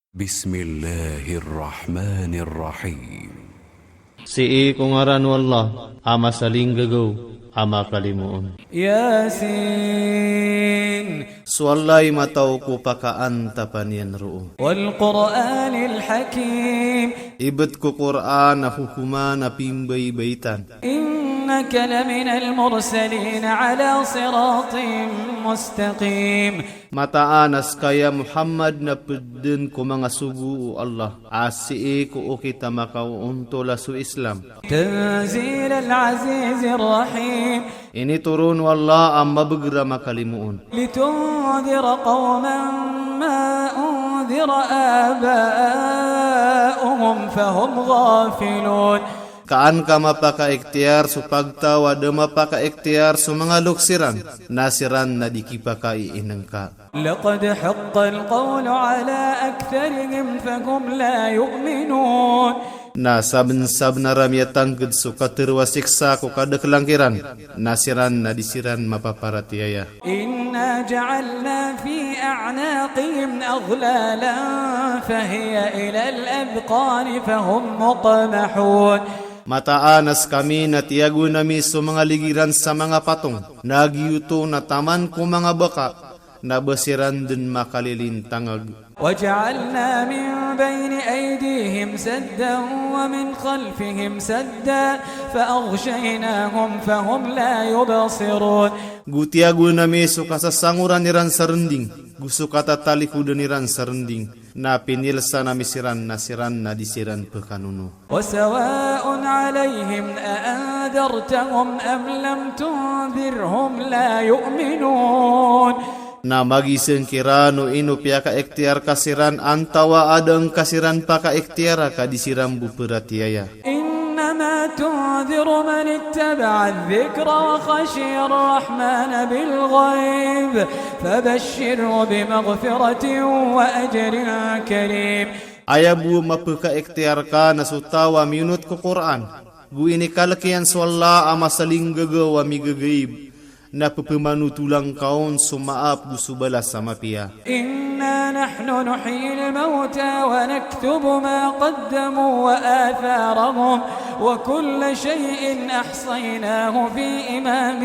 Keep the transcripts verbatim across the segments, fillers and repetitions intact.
بسم الله الرحمن الرحيم. Sii ko ngaran o Allah, a masaling gagau, a makalimoon. ياسين. So Allah i matao ko pakaantapan iyan roo. والقرآن الحكيم. Ibet ko Qur'an a hukuman a pimbaybaitan. إنك لمن المرسلين على صراط مستقيم. Mataan a sekaya Muhammad na pedden ko manga sogo o Allah, a sii ko okit a makaontola so Islam. تنزيل العزيز الرحيم. Initoron o Allah a mabeger a makalimoon. لتنذر قوما ما أنذر آباؤهم فهم غافلون. Kaan ka mapakaektiyar so pagtaw a da mapakaektiyar so manga lok siran, na siran na di kipakaiinengka. لقد حق القول على أكثرهم فهم لا يؤمنون. Na saben-saben a ra miyatangked so katerwa siksa ko kadaklang kiran, na siran na di siran mapaparatiyaya. إنا جعلنا في أعناقهم أغلالا فهي إلى الأذقان فهم مقمحون. Mataan a sekami na tiyagoan ami so manga ligiran sa manga patong, na giyoto na taman ko manga baka, na ba siran den makalilintangag. وجعلنا من بين أيديهم سدا ومن خلفهم سدا فأغشيناهم فهم لا يبصرون. Gu tiyagoan ami so kasasangoran iran sa rending, gu so katatalikodan iran sa rending, na pinilsan ami siran na siran na di siran pekanono. وسواء عليهم أأنذرتهم أم لم تنذرهم لا يؤمنون. Na magiseng kiran o ino piyakaektiyar ka siran antawa a da engka siran pakaektiyara ka di siran bo peratiyaya. إنما تنذر من اتبع الذكر وخشي الرحمن بالغيب فبشره بمغفرة وأجر كريم. Aya bo mapekaektiyar ka na so taw a miyonot ko Qur'an, gu inikalek iyan so Allah a masaling gagaw a migagaib, na pepemanotolang kaon so maap gu so balas a mapiya. إنا نحن نحيي الموتى ونكتب ما قدموا وآثارهم وكل شيء أحصيناه في إمام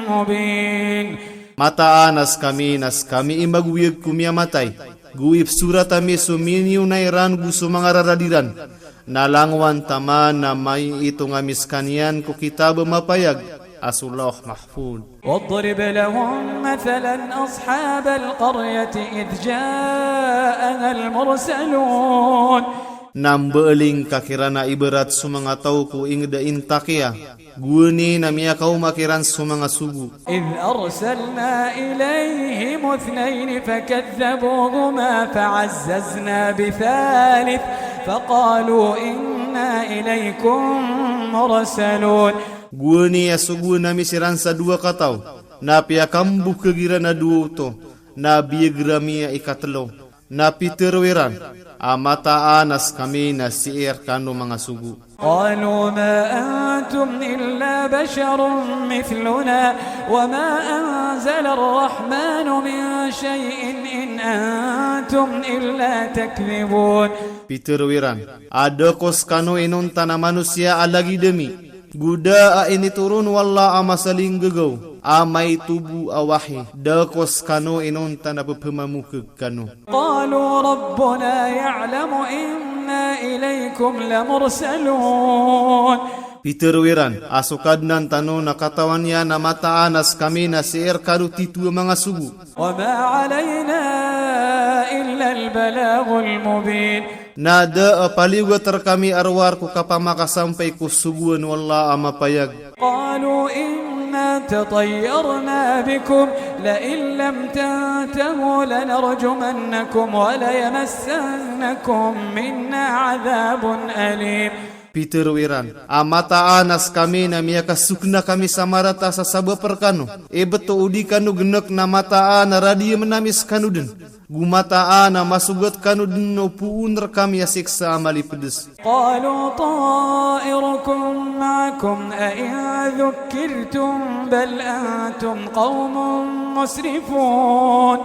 مبين. Mataan a sekami na sekami i maguyeg ko miyamatay, gu ipsurat ami so miniyonayan gu so manga raradiran, na langowan taman na maiitong ami sekaniyan ko kitab a mapayag a so Lawh Mahfud. واضرب لهم مثلا أصحاب القرية إذ جاءها المرسلون. Na mbeling ka kiran a ibarat so manga taw ko inged a Intakiya, guwani na miyakaoma kiran so manga sogo. إذ أرسلنا إليهم اثنين فكذبوهما فعززنا بثالث فقالوا إنا إليكم مرسلون. Guwani a sogoan ami siran sa duwa kataw, na piyakambukheg iran a duwo to, na biyeger ami a ikatlo. Na pitero iran, a mataan a sekami na siir kano manga sogo. قالوا ما أنتم إلا بشر مثلنا وما أنزل الرحمن من شيء إن أنتم إلا تكذبون. Pitero iran, a da ko sekano inonta na manusiya a lagid ami, gu da a initoron o Allah a masaling gagaw, a maitobo a wahi, da ko sekano inonta na pepemamukheg kano. قالوا ربنا يعلم إنا إليكم لمرسلون. Pitero iran, a so Kadnan tano na katawan iyan a mataan a sekami na siir kano titho a manga sogo. وما علينا إلا البلاغ المبين. Na da a paliyogat rekami arwar ko kapamakasampay ko sogoan o Allah a mapayag. قالوا إنا تطيرنا بكم لئن لم تنتهوا لنرجمنكم وليمسنكم منا عذاب أليم. Pitero iran, a mataan a sekami na miyakasukna kami sa marata sa sabap rekano, ebet o odi kano genek na mataan a radiyamen ami sekano den. Gu mataan a masogat kano den o poon rekami a siksa a malipedes. قالوا طائركم معكم أئن ذكرتم بل أنتم قوم مسرفون.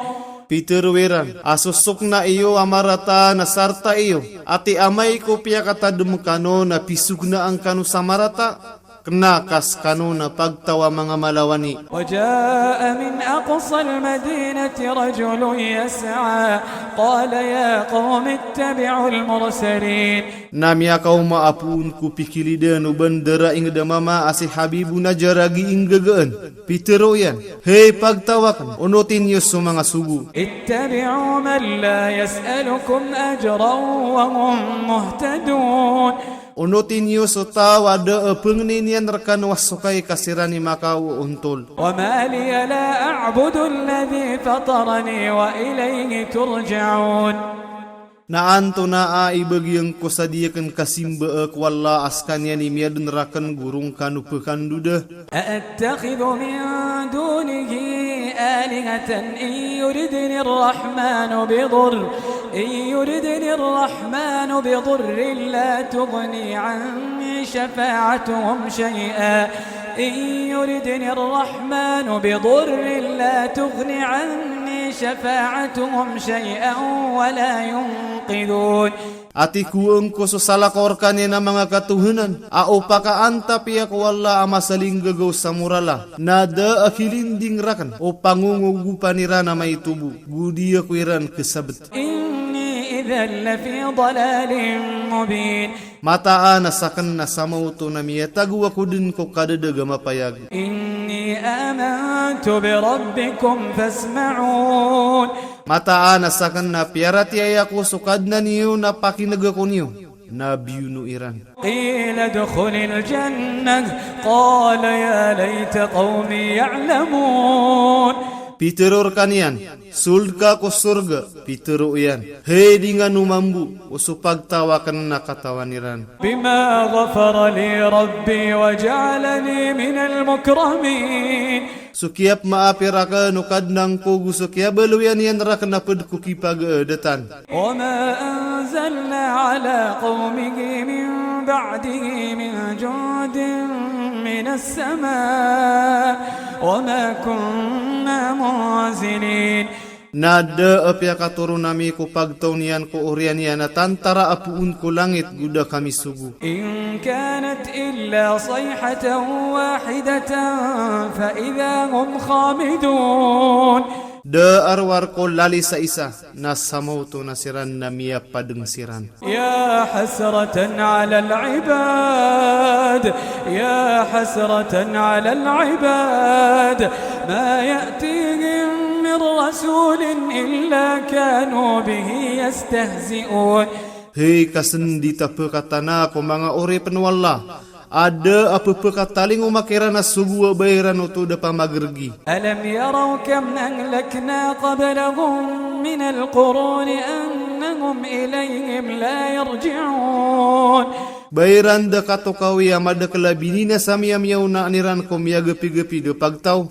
Pitero iran, a sosokna iyo a marata na sarta iyo, ati amai ko piyakatadem kano na pisukna an kano sa marata, kena kas kano na pagtaw a manga malawani. وجاء من أقصى المدينة رجل يسعى قال يا قوم اتبعوا المرسلين. Na miyakaoma a puun ko pikiliden o bandara inged a mama a si Habibu Najjar a gi inggegen. Pitero iyan, hei pagtawaken, onotin iyo so manga sugu. اتبعوا من لا يسألكم أجرا وهم مهتدون. Onotin iyo so taw a da a pengnin iyan rekan wasokai ka siran i makaw o ontol. وما لي لا أعبد الذي فطرني وإليه ترجعون. Na antonaa i bagi engko sa diyeken ka simba e ko Allah a sekaniyan i miyaden raken gurung kano pekandud e. أأتخذ من دونه آلهة إن يردن الرحمن بضر، إن يردن الرحمن بضر لا تغن عني شفاعتهم شيئا، إن يردن الرحمن بضر لا تغن عني شفاعتهم شيئا ولا ينقذون. Ati kuwe engko so salakaor kaniyan a manga katuhanan, a o pakaantap iyan ko Allah a masaling gagaw sa morala, na da a kilinding raken o pangongo gupan iran a mai tobo, gudiya ko iran kesabet. إني إذا لفي ضلال مبين. Mataan a saken na samawto na miyatago ako den ko kadedeg a mapayag. إني آمنت بربكم فاسمعون. Mataan a saken na piyaratiyaya ako so Kadnan iyo na pakineg ako niyo, na biyuno iran. قيل ادخل الجنة قال يا ليت قومي يعلمون. Pitero rekaniyan, sold ka ko sorga? Pitero iyan, hei dingan o mambu o so pagtawaken na katawan iran. بما غفر لي ربي وجعلني من المكرمين. So kiyapmaap i raken o Kadnan ko gu so kiyabaloyan iyan raken a ped ko kipagedetan. وما أنزلنا على قومه من بعده من جند من السماء وما كنا منزلين. Na da a piyakatorun ami ko pagtaw niyan ko oriyan iyan a tantara a puun ko langit gu da kami sugu. إن كانت إلا صيحة واحدة فإذا هم خامدون. Da arwar ko lali sa isa, na samawto na siran na miyapadeng siran. يا حسرة على العباد، يا حسرة على العباد، ما يأتيهم من رسول إلا كانوا به يستهزئون. Hei kasendita pekatana ko manga ore pen walla. A da a pepekataling o makeran a sugu a bairan oto da pamagergi. ألم يروا كم أهلكنا قبلهم من القرون أنهم إليهم لا يرجعون. Bairan da katokawi a madakela binina sa miyamiyaw na niran ko miyagepigepi da pagtaw.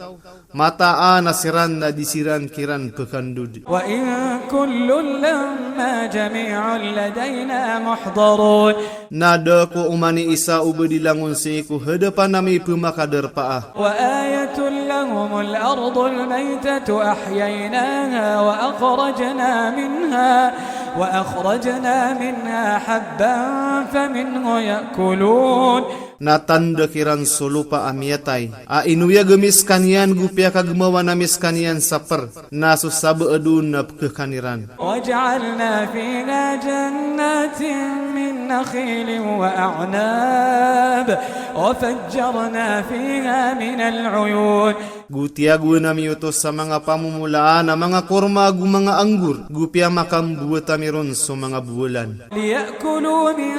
Mataan a siran na di siran kiran pekandud. وإن كل لما جميع لدينا محضرون. Na da ko oman i isa o bedi langon sii ko hedapan ami pemakader paa. وآية لهم الأرض الميتة أحييناها وأخرجنا منها، وأخرجنا منها حبا فمنه يأكلون. Na tanda kiran so lupa a miyatai a inuyag ami sekaniyan gu piyakagemawan ami sekaniyan saper, na so sabe edun na pekekaniran. وجعلنا فيها جنات من نخيل وأعناب وفجرنا فيها من العيون. Gu tiyagun ami oto sa manga pamumulaan a manga korma gu manga anggur, gu piyamakam buwat ami ron so manga buwalan. ليأكلوا من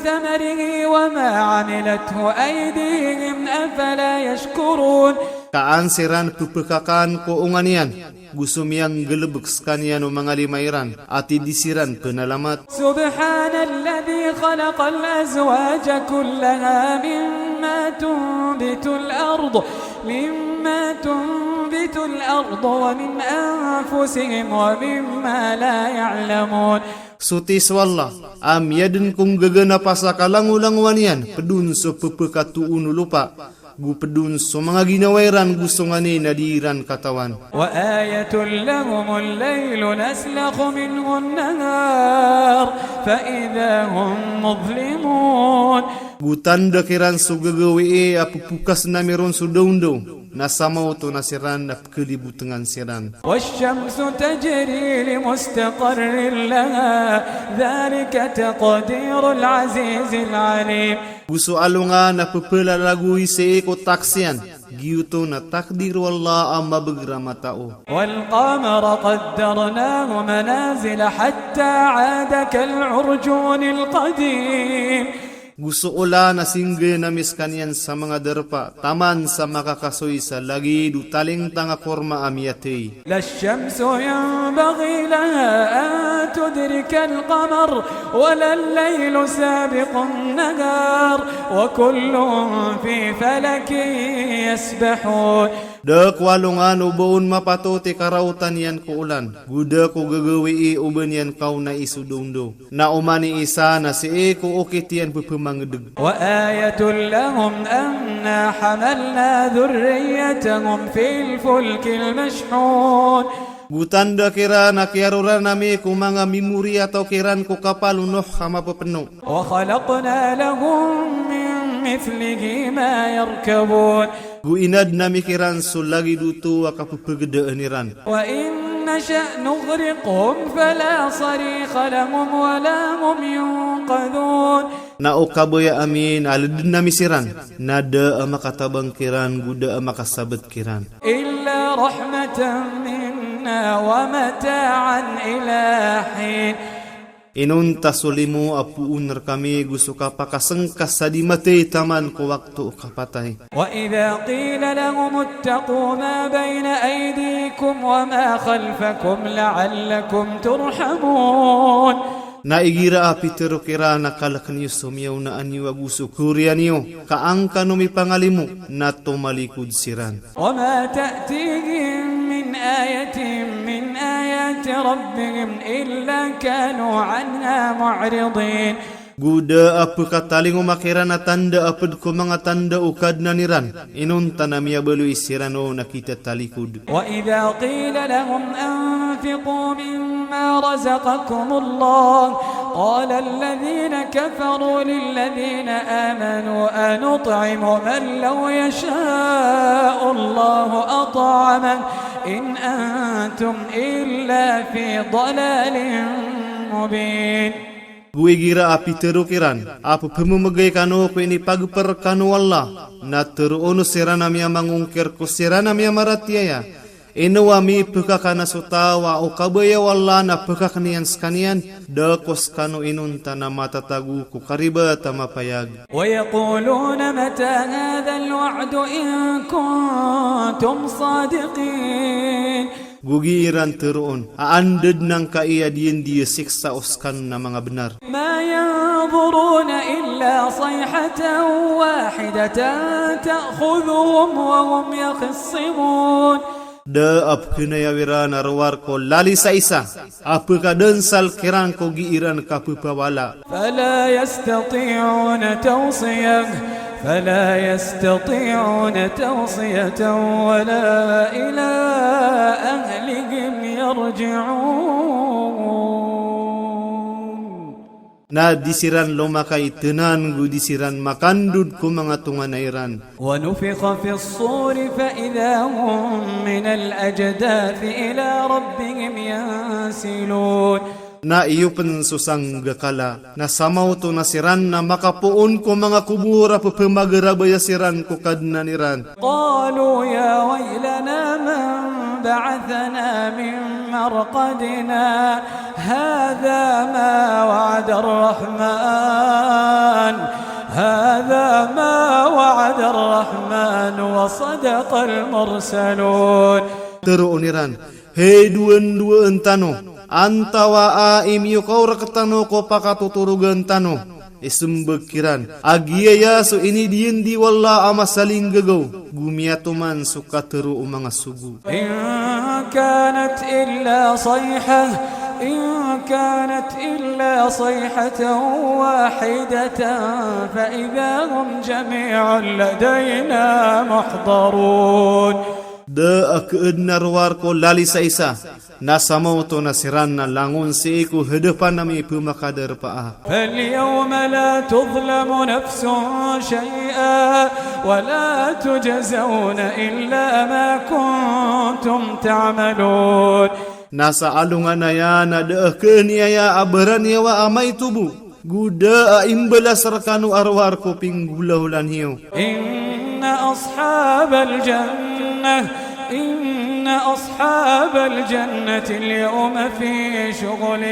ثمره وما عملته أيديهم أفلا يشكرون. Kaan siran pepekakan ko ongan iyan, gu so miyanggalebek sekaniyan o manga lima iran, ati di siran penalamat. سبحان الذي خلق الأزواج كلها مما تنبت الأرض، مما تنبت الأرض ومن أنفسهم ومما لا يعلمون. Suti so Allah, a miyaden ko nggaga na pasa ka langolangowan iyan, pedun so pepekatuun o lupa. Gu pedun so manga ginawa iran gu songane na di iran katawan. وآية لهم الليل نسلخ منه النهار فإذا هم مظلمون. Gu tanda kiran so gagawe e a pepukas nami ron so dawndaw, na samaoto na siran na pekelibutengan siran. والشمس تجري لمستقر لها ذلك تقدير العزيز العليم. Gu so alongan a pepelalagoy se e ko taksian, giyoto na takdir o Allah a mabeger a matao. والقمر قدرناه منازل حتى عاد كالعرجون القديم. Gu so olan a singge nami sekaniyan sa manga darpa, taman sa makakasoy sa lagi du taleng tanga korma a miyatey. لا الشمس ينبغي لها أن تدرك القمر ولا الليل سابق النهار وكل في فلك يسبحون. Da ko alongan o ba on mapatote karaotan iyan ko olan, gu da ko gagawe e o ba niyan kaona i so dawndaw. Na omani isa na se e ko okit iyan pepemangedeg. وآية لهم أنا حملنا ذريتهم في الفلك المشحون. Gu tanda kiran a kiyaroran nami ko manga mimuri atau kiran ko kapal o Nuh a mapepeno. وخلقنا لهم من مثله ما يركبون. Gu inad nami kiran so lagi du oto a kapepegedaan iran. وإن نشأ نغرقهم فلا صريخ لهم ولا هم ينقذون. Na o kabaya ami na leden nami siran, na da a makatabang kiran gu da a makasabet kiran. إلا رحمة منا ومتاعا إلى حين. Inonta so limo a puun rer kami gu so kapakasengkas sa di matey taman ko waktu o kapatay. وإذا قيل لهم اتقوا ما بين أيديكم وما خلفكم لعلكم ترحمون. Na igira a pitero kiran a kaleken iyo so miyaona aniyo agu so kurian iyo, ka angka no mi pangalimo, na tomalikud siran. وما تأتيهم من آية من آيات ربهم إلا كانوا عنها معرضين. Gu da a pekatalingo ma kiran a tanda a ped ko manga tanda o Kadnan iran, inonta na miyabaloy siran o na kitatalikod. وإذا قيل لهم أنفقوا مما رزقكم الله قال الذين كفروا للذين آمنوا أنطعم من لو يشاء الله أطعمه إن أنتم إلا في ضلال مبين. Gu igira a pitero kiran, a pepememegay kano ko ini pageper kano Allah, na teroon o siran a miyamangongker ko siran a miyamaratiyaya. Ino ami pekakana so taw a o kabaya o Allah na pekakaniyan sekaniyan, da ko sekano inonta na matatago ko karibat a mapayag. ويقولون متى هذا الوعد إن كنتم صادقين. Gu gi iran teroon, a anded nangka iya diendi siksa o sekano na manga benar. ما ينظرون إلا صيحة واحدة تأخذهم وهم يخصمون. Da a pekenayaw iran a rowar ko lali sa isa, a pekadensal kiran ko gi iran kapepawala. فلا يستطيعون توصية، فلا يستطيعون توصية ولا إلى أهلهم يرجعون. Na di siran lomakay tenan gu di siran makandod ko manga tonganay ran. ونفخ في الصور فإذا هم من الأجداث إلى ربهم ينسلون. Na iyopen so sanggakala, na samaoto na siran na makapoon ko manga kubur a pepemagerabaya siran ko Kadnan iran. قالوا يا ويلنا من بعثنا من مرقدنا هذا ما وعد الرحمن، هذا ما وعد الرحمن وصدق المرسلون. Teroon iran, hei duwen-duwen tano, antawaa i miyokaw rektano ko pakatotorogen tano. Isembek kiran, a giyaya so ini diendi o Allah a masaling gagaw, gu miyatoman so katero o manga sogo. إن كانت إلا صيحة إن كانت إلا صيحة واحدة فإذا هم جميع لدينا محضرون. De a keudna ruar ko lali sa isa, na samau to na siran na langun se ko hedepan ami pemaka derpa a. فاليوم لا تظلم نفس شيئا ولا تجزون إلا ما كنتم تعملون. Na sa alungan aya na de a keuniaya a beran yawa a mai tubu. Gu de a imbelas rekano a ruar ko pinggula hulan hiyo. إن أصحاب الجنة، إن أصحاب الجنة اليوم في شغل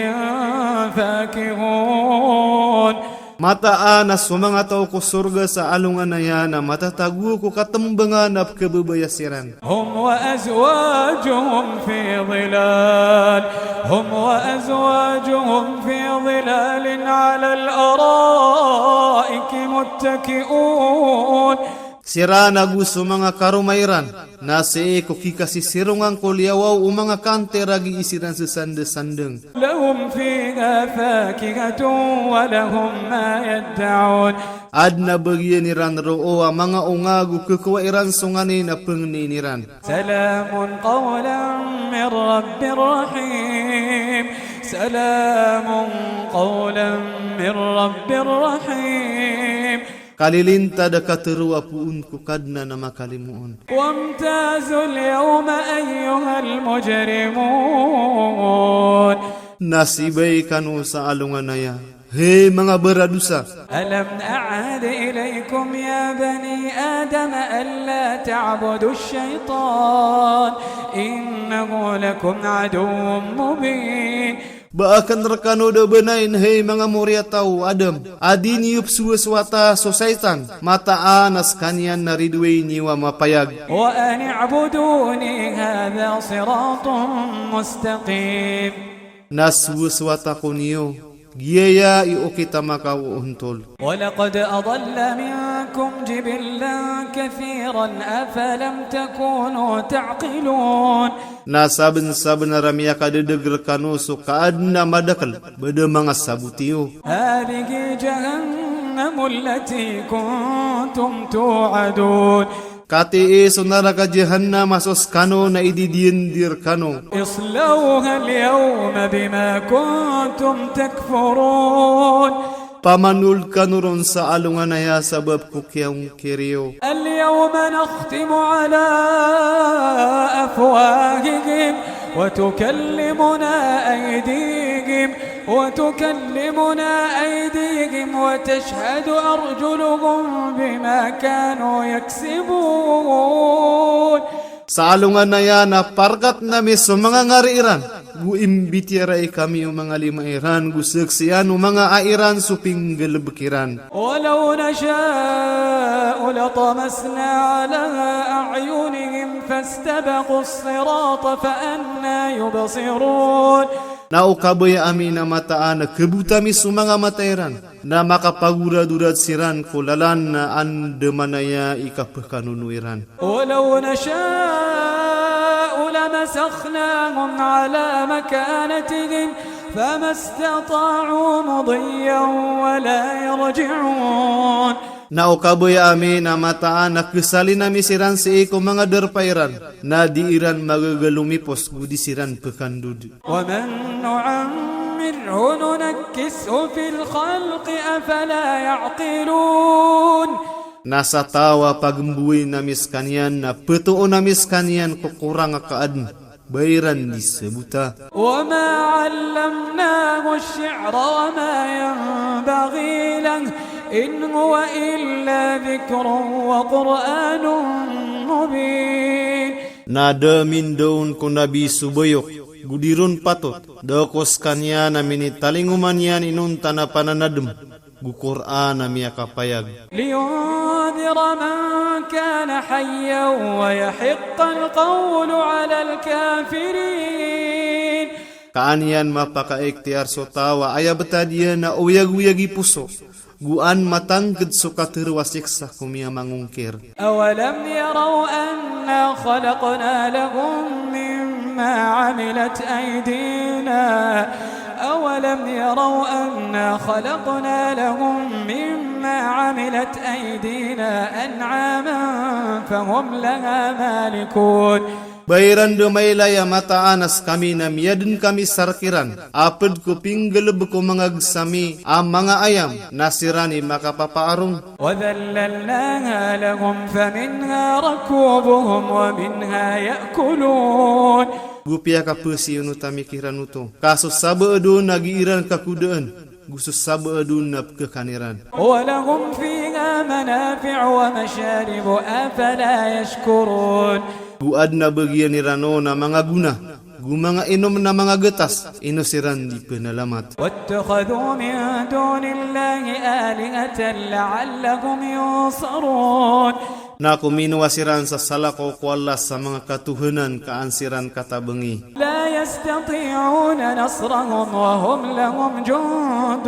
فاكهون. Mata a na so manga tau ko sorga sa alungan aya na mata tagu ko katembengan na kebebaya siran. هم وأزواجهم في ظلال، هم وأزواجهم في ظلال على الأرائك متكئون. Siran agu so manga karoma iran, na se ko kikasi sirongan ko liyawaw o manga kantera gi i siran sesandesandeng. لهم فيها فاكهة ولهم ما يدعون. Aden a bagian iran ro o a manga onga gu kekowa iran songane na pengnin iran. سلام قولا من رب رحيم. سلام قولا من رب رحيم. Kalilinta da kateru a puun ko Kadnan a makalimuun. وامتازوا اليوم أيها المجرمون. Na sibay kano sa alungan aya, hei manga beradusa. ألم أعهد إليكم يا بني آدم ألا تعبدوا الشيطان إنه لكم عدو مبين. Ba aken rekano de benain hei manga moria tau Adam, a di niup suwe suwata so saitan, mata a na sekaniyan na riduwei niwa mapayag. وأن اعبدوني هذا صراط مستقيم. Na suwe suwata ko niyo, giyaya i okitama ka o untol. ولقد أضل منكم جبلا كثيرا أفلم تكونوا تعقلون. Na sabensaben a ra miyakadedeg rekano so kaadna madakel, bede manga sabuti o. هذه جهنم التي كنتم توعدون. Kati e so naraka jahannam a so sekano na ididien dir kano. اصلوها اليوم بما كنتم تكفرون. Pamanul kano ron sa alungan aya sabab ko kiyaungkir yo. اليوم نختم على أفواههم وتكلمنا أيديهم، وتكلمنا أيديهم وتشهد أرجلهم بما كانوا يكسبون. Sa alungan aya na pargat nami so manga ngari iran, gu imbitiarai kami o manga lima iran, gu seksian o manga a iran so pinggelebek iran. ولو نشاء لطمسنا على أعينهم فاستبقوا الصراط فأنى يبصرون. Na o kabaya ami na mata a na kebuta mi so manga mata iran, na makapaguradurad siran ko lalan na andamanaya i kapekanunu iran. ولو نشاء لمسخناهم على مكانتهم فما استطاعوا مضيا ولا يرجعون. Na o kabaya ami na mata a na kesali nami siran se ko manga derpa iran, na di iran magaga lumipos gu di siran pekandud. ومن نعمره ننكسه في الخلق أفلا يعقلون. Na sa tawa pagembuwi nami sekaniyan na petoon nami sekaniyan ko korang a kaadn, ba iran di sebuta. وما علمناه الشعر وما ينبغي له إن هو إلا ذكر وقرآن مبين. Na da mindaun ko Nabi so boyok, gu di ron patot, da ko sekaniyan a minitalingoman iyan inonta na pananadem, gu Qur'an a miyakapayag. لينذر من كان حيا ويحق القول على الكافرين. Ka an iyan mapakaektiar so tawa aya betad iyan a oyag-oyag i poso, gu an matangked so katerwa siksa ko miyamangungkir. أولم يروا أنا خلقنا لهم مما عملت أيدينا أولم يروا أنا خلقنا لهم مما عملت أيدينا أنعاما فهم لها مالكون. Ba iran do maila ya mata anas kami na miyaden kami sarkiran, aped ko pinggeleb ko manga gesami, a manga ayam, na siran i makapapaarung. وذللناها لهم فمنها ركوبهم ومنها يأكلون. Gu piyakapesi unu tami kiran uto. Ka so sabeedun na gi iran kakudeen. Gu so sabeedun na pkekan iran. ولهم فيها منافع ومشارب أفلا يشكرون. Gu aden a bagian iran o na manga guna. Gu manga inom na manga getas, ino siran dipenalamat. واتخذوا من دون الله آلهة لعلهم ينصرون. Na ko minowa siran sa salako ko Allah sa manga katuhanan ka an siran katabengi. لا يستطيعون نصرهم وهم لهم جند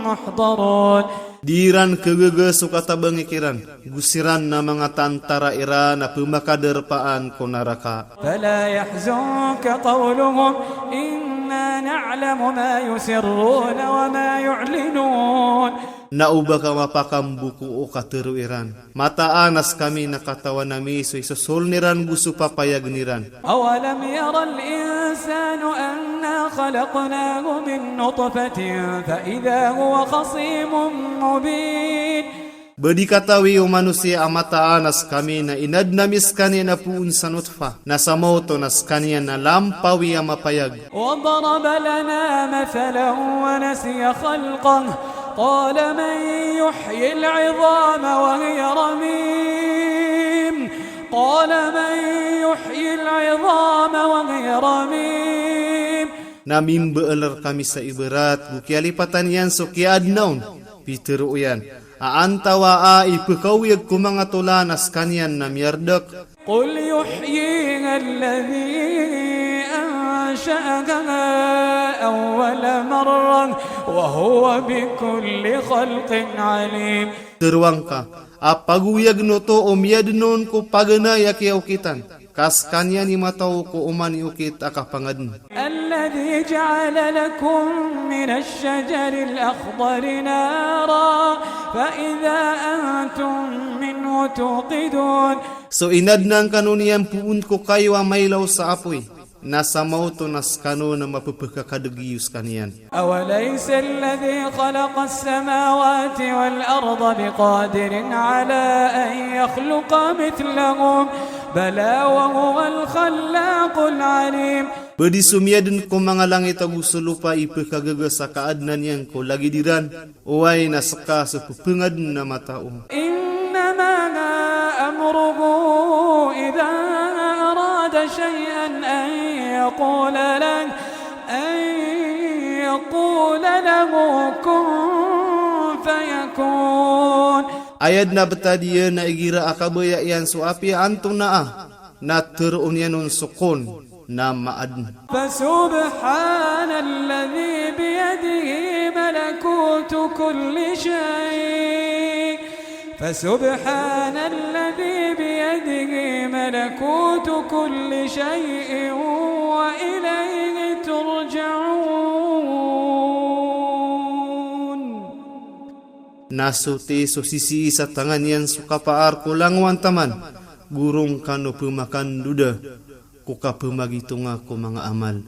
محضرون. Di iran kegege so katabengi kiran. Gu siran na manga tantara iran na pemakader paan ko naraka. فلا يحزنك قولهم إنا نعلم ما يسرون وما يعلنون. Na uba ka mapakam buku o kateru iran. Mata anas kami na katawan ami so isosoln iran gu so papayagn iran. أولم ير الإنسان أنا خلقناه من نطفة فإذا هو خصيم مبين. Ba di katawi o manusiya a mata anas kami na inadn ami skaniyan a puun sa nutfa, na samoto na skaniyan na lampawi a mapayag. وضرب لنا مثلا ونسي خلقه قال من يحيي العظام وهي رميم. قال من يحيي العظام وهي رميم. Na mimbeeler kami sa ibarat gu kialipatan iyan so kiaadnawn, piteru iyan. A antawa a ipekawyag ko manga tola na skaniyan na miyardek. قل يحييها الذي أنشأها أول مرة وهو بكل خلق عليم. Teruwang ka, a paguwyagn oto o miyadnon ko pagana ya kiyaokitan. Ka skaniyan i matao ko oman i okit a kapangadn. الذي جعل لكم من الشجر الأخضر نارا فإذا أنتم منه توقدون. So inadnan kano niyan puun ko kayu a mailaw sa apoy. Na samoto na skano na mapepekakadegi o skaniyan. أوليس الذي خلق السماوات والأرض بقادر على أن يخلق مثلهم بلى وهو الخلاق العليم. Ba di so miyadn ko manga langit ago so lopa ipekagege sa kaadnan iyan ko lagid iran. Oway na seka so pepengadn na matao. إنما أمره إذا أراد شيئا أن يقول له، أن يقول له كن فيكون. Ayad na betad iyan na igira a kabaya iyan so apiya antonaa, na teroon iyan on so kun. Na maadn. فسبحان الذي بيده ملكوت كل شيء، فسبحان الذي بيده ملكوت كل شيء وإليه ترجعون. Na sote so sisii sa tangan iyan so kapaar ko langowan taman, gurung kano pemakan duda, ko kapemagitonga ko manga amal.